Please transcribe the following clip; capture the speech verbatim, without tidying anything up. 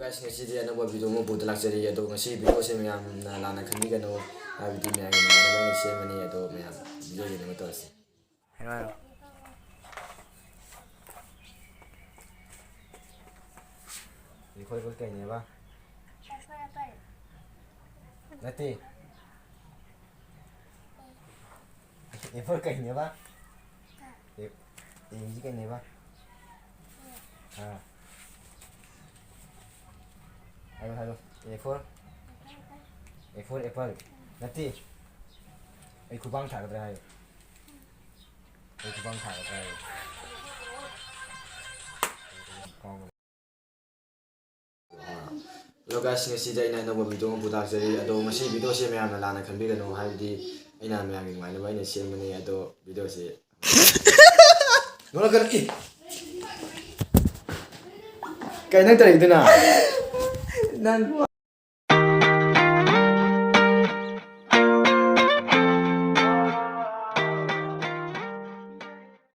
Guys, ꯉꯁꯤꯗꯤ ꯑꯅꯧꯕ video ꯑꯃ ꯄꯨꯗ ꯂꯥꯛꯆꯔꯤ꯫ ꯑꯗꯣ ꯉꯁꯤ video ꯁꯦ ꯃꯌꯥꯝꯅ ꯂꯥꯟꯅ ꯈꯟꯕꯤꯒꯅꯨ, ꯍꯥꯏꯕꯗꯤ ꯃꯌꯥꯝꯒꯤ ꯅꯨꯡꯉꯥꯏꯅꯕ ꯑꯩꯅ ꯁꯦꯝꯕꯅꯤ꯫ ꯑꯗꯣ ꯃꯌꯥꯝ video ꯌꯦꯡꯅꯕ ꯇꯧꯔꯁꯤ꯫ ꯍꯥꯏꯔꯣ, ꯍꯥꯏꯔꯣ꯫ ꯑꯩꯈꯣꯏ ꯀꯩꯅꯦꯕ? ꯅꯠꯇꯦ꯫ A for ꯀꯩꯅꯦꯕ? A, A ꯁꯤ ꯀꯩꯅꯦꯕ? ꯑꯥ꯫ ꯍꯥꯏꯔꯣ, ꯍꯥꯏꯔꯣ꯫ A for? A for apple꯫ ꯅꯠꯇꯦ꯫ ꯑꯩ ꯈꯨꯕꯥꯡ ꯊꯥꯒꯗ꯭ꯔꯥ ꯍꯥꯏꯌꯨ꯫ ꯑꯩ ꯈꯨꯕꯥꯡ ꯊꯥꯒꯗ꯭ꯔꯥ ꯍꯥꯏꯌꯨ꯫ Hello guys, ꯉꯁꯤꯗꯤ ꯑꯩꯅ ꯑꯅꯧꯕ video ꯑꯃ ꯄꯨꯊꯣꯛꯆꯔꯤ꯫ ꯑꯗꯣ ꯉꯁꯤ video ꯁꯦ ꯃꯌꯥꯝꯅ ꯂꯥꯟꯅ ꯈꯟꯕꯤꯒꯅꯨ, ꯍꯥꯏꯕꯗꯤ ꯑꯩꯅ ꯃꯌꯥꯝꯒꯤ ꯅꯨꯡꯉꯥꯏꯅꯕ ꯑꯩꯅ ꯁꯦꯝꯕꯅꯤ꯫ ꯑꯗꯣ video ꯁꯦ ꯅꯣꯛꯂꯛꯀꯅꯨ, ꯏ! ꯀꯩ ꯅꯪ ꯇꯧꯔꯤꯗꯨꯅ? ꯅꯪ